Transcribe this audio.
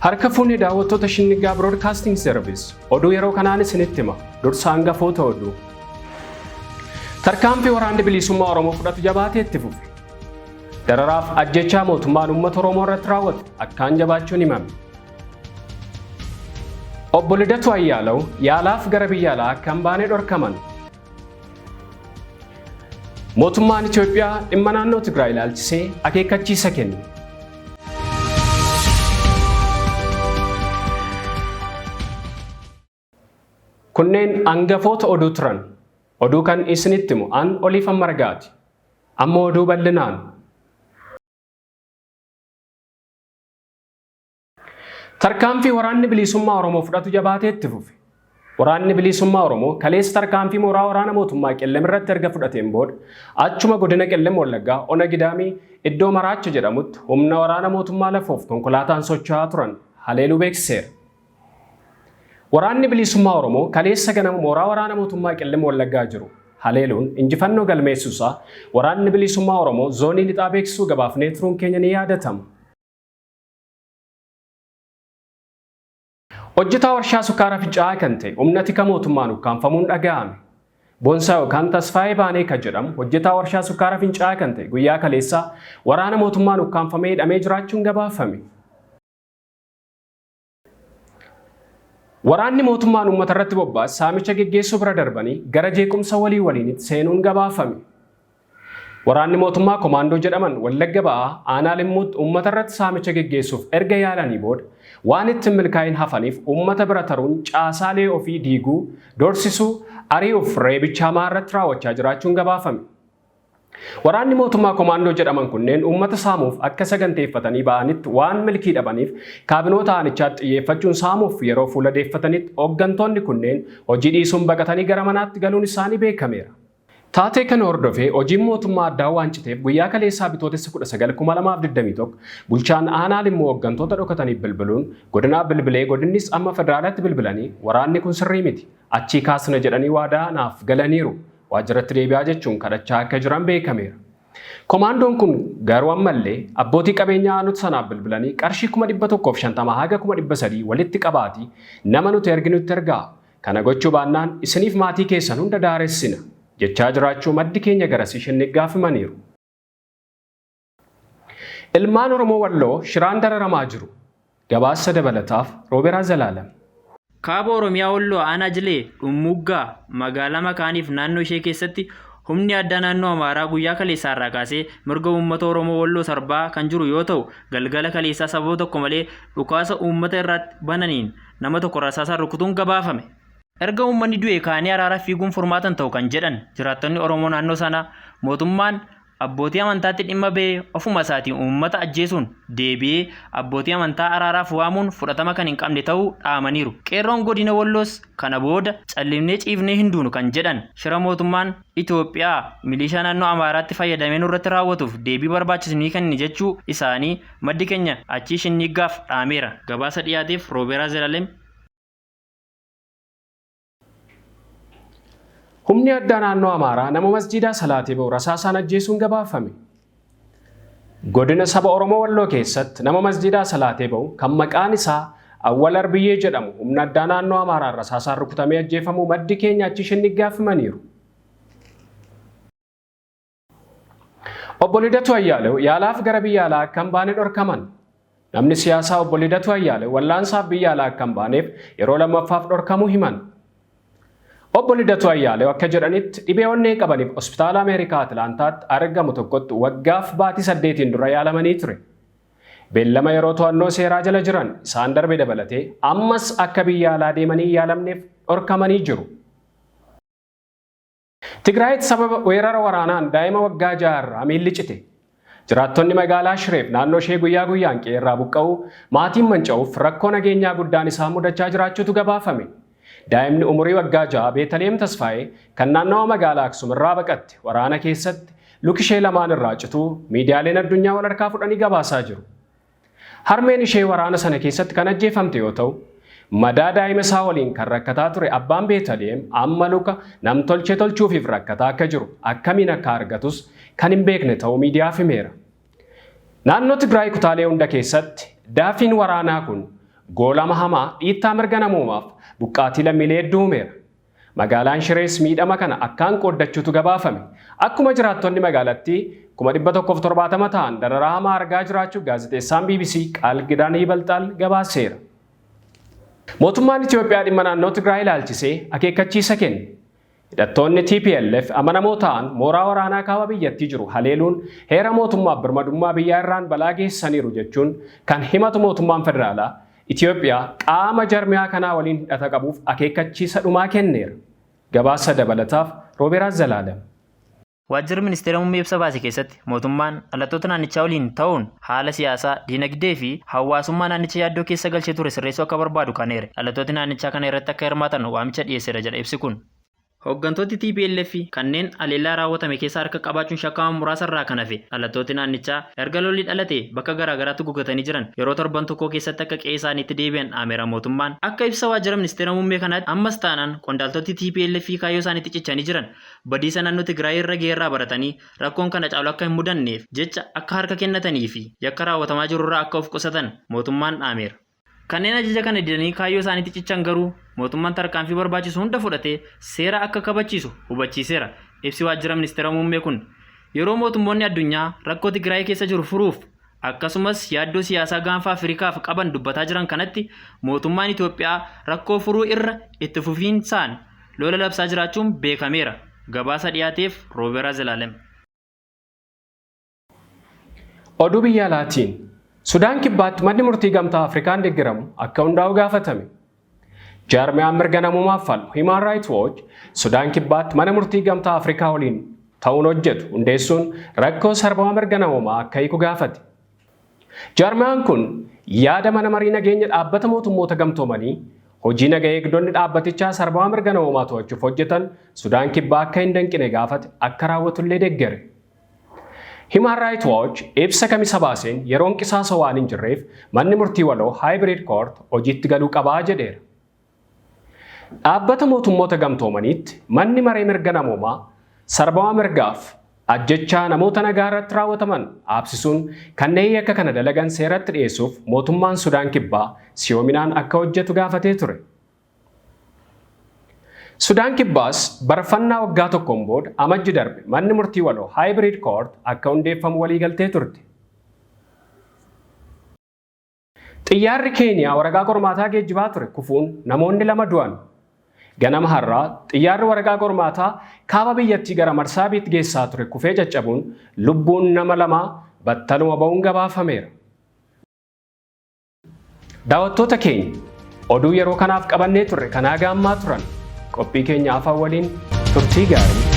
Harka fuunee daawwattoota Shinniggaa Broadcasting Service oduu yeroo kanaan isinitti hima. Dursa hangafoota oduu. Tarkaanfii waraanni bilisummaa Oromoo fudhatu jabaatee itti fufe. Dararaaf ajjechaa mootummaan uummata Oromoo irratti raawwatu akkaan jabaachuun himame. Obbo Lidatu Ayyaalaw yaalaaf gara biyya alaa akka hin baane dhorkaman. Mootummaan Itoophiyaa dhimma naannoo Tigraay ilaalchisee akeekkachiisa kenne. Kunneen hangafoota oduu turan. Oduu kan isinitti himu an Oliifan Margaati. Amma oduu bal'inaan. Tarkaanfii waraanni bilisummaa Oromoo fudhatu jabaatee itti fufe. Waraanni bilisummaa Oromoo kaleessa tarkaanfii mooraa waraana mootummaa Qellem irratti erga fudhateen booda achuma godina Qellem Wallaggaa Ona Gidaamii iddoo Maraacha jedhamutti humna waraana mootummaa lafoof konkolaataan socho'aa turan haleeluu beeksiseera. Waraanni bilisummaa Oromoo kaleessa ganama mooraa waraana mootummaa Qellem Wallaggaa jiru haleeluun injifannoo galmeessuusaa waraanni bilisummaa Oromoo zoonii lixaa beeksisuu gabaafnee turuun keenya ni yaadatama. Hojjetaa warshaa sukkaara Fincaa'aa kan ta'e humna tika mootummaan ukkaamfamuun dhaga'ame. Boonsaa yookaan Tasfaayee Baanee kan jedhamu hojjetaa warshaa sukkaara Fincaa'aa kan ta'e guyyaa kaleessaa waraana mootummaan ukkaamfamee hidhamee jiraachuun gabaafame. Waraanni mootummaan uummata irratti bobbaase saamicha geggeessuu bira darbanii gara jeequmsa walii waliinitti seenuun gabaafame. Waraanni mootummaa komaandoo jedhaman Wallagga Ba'aa aanaa Limmuutti uummata irratti saamicha geggeessuuf erga yaalanii booda waan itti hin milkaa'in hafaniif uummata bira taruun caasaalee ofii diiguu, doorsisuu, ari'uuf reebicha hamaa irratti raawwachaa jiraachuun gabaafame. Waraanni mootummaa komaandoo jedhaman kunneen uummata saamuuf akka saganteeffatanii ba'anitti waan milkii dhabaniif kaabinoota aanichaatti xiyyeeffachuun saamuuf yeroo fuula deeffatanitti hooggantoonni kunneen hojii dhiisuun baqatanii gara manaatti galuun isaanii beekameera. Taatee kana hordofee hojiin mootummaa addaan waan citeef guyyaa kaleessaa Bitootessa 19,2021 bulchaan aanaa Limmuu hooggantoota dhokataniif bilbiluun godinaaf bilbilee godinnis amma federaalatti bilbilanii waraanni kun sirrii miti achii kaasna jedhanii waadaa naaf galaniiru waajjiratti deebi'aa jechuun kadhachaa akka jiran beekameera. Komaandoon kun garuu ammallee abbootii qabeenyaa aanota sanaaf bilbilanii qarshii 150,000 haga 300,000 walitti qabaatii nama nuti erginutti ergaa Kana gochuu baannaan isiniif maatii keessan hunda daaressina jechaa jiraachuu maddi keenya garasii Shinniggaaf himaniiru. Ilmaan Oromoo Walloo shiraan dararamaa jiru. Gabaasa dabalataaf Rooberaa Zalaalam. Kaaba Oromiyaa Walloo Aanaa Jilee Dhummuuggaa magaalaa Makaaniif naannoo ishee keessatti humni addaa naannoo Amaaraa guyyaa kaleessaa irraa kaasee mirga uummata Oromoo Walloo sarbaa kan jiru yoo ta'u galgala kaleessaa sababa tokko malee dhukaasa uummata irratti bananiin nama tokko rasaasaan rukutuun gabaafame. Erga uummanni du'e kaanii araaraaf fiiguun furmaata hin ta'u kan jedhan jiraattonni Oromoo naannoo sanaa mootummaan abbootii amantaatti dhimma ba'ee ofuma isaatiin uummata ajjeesuun deebi'ee abbootii amantaa araaraaf waamuun fudhatama kan hin qabne ta'uu dhaamaniiru. Qeerroon godina Walloos kana booda callisnee ciifnee hin duunu kan jedhan shira mootummaan Itoophiyaa milishaa naannoo Amaaraatti fayyadamee nurratti raawwatuuf deebii barbaachisu ni kenni jechuu isaanii maddi keenya achii Shinniggaaf dhaameera. Gabaasa dhiyaateef Roobeeraa Zelalem. Humni addaa naannoo Amaaraa nama masjiidaa salaatee ba'u rasaasaan ajjeesuun gabaafame. Godina saba Oromoo Walloo keessatti nama masjiidaa salaatee ba'u kan maqaan isaa Awwal Arbiyyee jedhamu humna addaa naannoo Amaaraan rasaasaan rukutamee ajjeefamuu maddi keenya achi Shinniggaaf himaniiru. Obbo Lidatu Ayyaalew yaalaaf gara biyya alaa akka hin baane dhorkaman. Namni siyaasaa Obbo Lidatu Ayyaalew wallaansaaf biyya alaa akka hin baaneef yeroo lammaffaaf dhorkamuu himan. Obbo Lidatu Ayyaalew akka jedhanitti dhibee onnee qabaniif hospitaala Ameerikaa Atilaantaatti argamu tokkotti waggaaf baatii 8n dura yaalamanii ture. Beellama yeroo to'annoo seeraa jala jiran isaan darbe dabalatee ammas akka biyya alaa deemanii hin yaalamneef dhorkamanii jiru. Tigraayitti sababa weerara waraanaan daa'ima waggaa 6 irraa miilli cite. Jiraattonni magaalaa Shireef naannoo ishee guyyaa guyyaan qe'eerraa buqqa'uu, maatiin manca'uuf rakkoo nageenyaa guddaan isaan mudachaa jiraachuutu gabaafame. Daa'imni umurii waggaa 6 Beetaliyeem Tasfaayee kan naannawa magaalaa Aksum irraa baqatte waraana keessatti luki ishee lamaan irraa cituu miidiyaaleen addunyaa wal harkaa fudhanii gabaasaa jiru. Harmeen ishee waraana sana keessatti kan ajjeefamte yoo ta'u, madaa daa'ima isaa waliin kan rakkataa ture abbaan Beetaliyeem amma luka namtolchee tolchuufiif rakkataa akka jiru akkamiin akka argatus kan hin beekne ta'uu miidiyaaf himeera. Naannoo Tigraay kutaalee hunda keessatti daafiin waraanaa kun Goolama hamaa dhiittaa mirga namoomaaf buqqaatii lammiilee hedduu uumeera. Magaalaan Shirees miidhama kana akkaan qooddachuutu gabaafame. Akkuma jiraattonni magaalattii 170,000 ta'an dararaa hamaa argaa jiraachuu gaazexeessaan BBC Qaalgidaan Yibalxaal gabaaseera. Mootummaan Itoophiyaa dhimma naannoo Tigraay ilaalchisee akeekkachiisa kenne. Hidhattoonni TPLF amanamoo ta'an mooraa waraanaa kaaba biyyattii jiru haleeluun heera mootummaaf birmadummaa biyyaa irraan balaa geessaniiru jechuun kan himatu mootummaan federaalaa Itoophiyaa qaama jarmiyaa kanaa waliin hidhata qabuuf akeekkachiisa dhumaa kenneera. Gabaasa dabalataaf Rooberaa Zalaalem. Waajjirri ministeera muummee ibsa baase keessatti mootummaan dhalattoota naannichaa waliin ta'uun haala siyaasaa, diinagdee fi hawaasummaa naannicha yaaddoo keessa galchee ture sirreessuu akka barbaadu kan eere. Dhalattooti naannichaa kana irratti akka hirmaatan waamicha dhiyeesseera jedha ibsi kun. Hooggantooti TPLF kanneen haleellaa raawwatame keessa harka qabaachuun shakkaman muraasa irraa kan hafe dhalattooti naannichaa erga lolli dhalate bakka garaagaraatti gugatanii jiran yeroo torban tokko keessatti akka qe'ee isaaniitti deebi'an dhaameera mootummaan. Akka ibsa waajjira ministeera muummee kanaatti ammas taanaan qondaaltoti TPLF kaayyoo isaaniitti cichanii jiran badiisa naannoo Tigraay irra ga'e baratanii rakkoon kana caalu akka hin mudanneef jecha akka harka kennatanii fi yakka raawwatamaa jirurraa akka of qusatan mootummaan dhaameera. Kanneen ajaja kana didanii kaayyoo isaaniitti cichan garuu mootummaan tarkaanfii barbaachisu hunda fudhatee seera akka kabachiisu hubachiiseera. Ibsi waajjira ministeera muummee kun yeroo mootummoonni addunyaa rakkoo Tigraay keessa jiru furuuf akkasumas yaaddoo siyaasaa gaanfa Afrikaaf qaban dubbataa jiran kanatti mootummaan Itoophiyaa rakkoo furuu irra itti fufiinsaan lola labsaa jiraachuun beekameera. Gabaasa dhiyaateef Rooberaa Zalaalem. Oduu biyya alaatiin Sudaan Kibbaatti manni murtii gamtaa Afrikaan deeggaramu akka hundaa'u gaafatame. Jaarmiyaan mirga namoomaaf falmu Human Rights Watch Sudaan Kibbaatti mana murtii gamtaa Afrikaa waliin ta'uun hojjetu hundeessuun rakkoo sarbama mirga namoomaa akka hiiku gaafate. Jaarmiyaan kun yaada mana marii nageenya dhaabbata mootummoota gamtoomanii hojii naga eegdonni dhaabbatichaa sarbama mirga namoomaa to'achuuf hojjetan Sudaan Kibbaa akka hin danqine gaafate akka raawwatullee deeggare. Human Rights Watch ibsa kamisa baaseen yeroon qisaasa waan hin jirreef manni murtii waloo Hybrid Court hojiitti galuu qabaa jedheera. Dhaabbata mootummoota gamtoomaniitti manni maree mirga namoomaa sarbama mirgaaf ajjechaa namoota nagaa irratti raawwataman dhaabsisuun kanneen yakka kana dalagan seeratti dhiyeessuuf mootummaan Sudaan Kibbaa siyoominaan akka hojjetu gaafatee ture. Sudaan Kibbaas barfannaa waggaa tokkoon booda amajji darbe manni murtii waloo Hybrid Court akka hundeeffamu waliigaltee turte. Xiyyaarri Keeniyaa waraqaa qormaataa geejjibaa ture kufuun namoonni lama du'an. Ganama har'aa xiyyaarri waraqaa qormaataa kaaba biyyattii gara Marsaabiitti geessaa ture kufee caccabuun lubbuun nama lamaa battaluma ba'uun gabaafameera. Daawwattoota keenya, oduu yeroo kanaaf qabannee turre kanaa gaammaa turan. Qophii keenya afaan waliin turtii gaarii.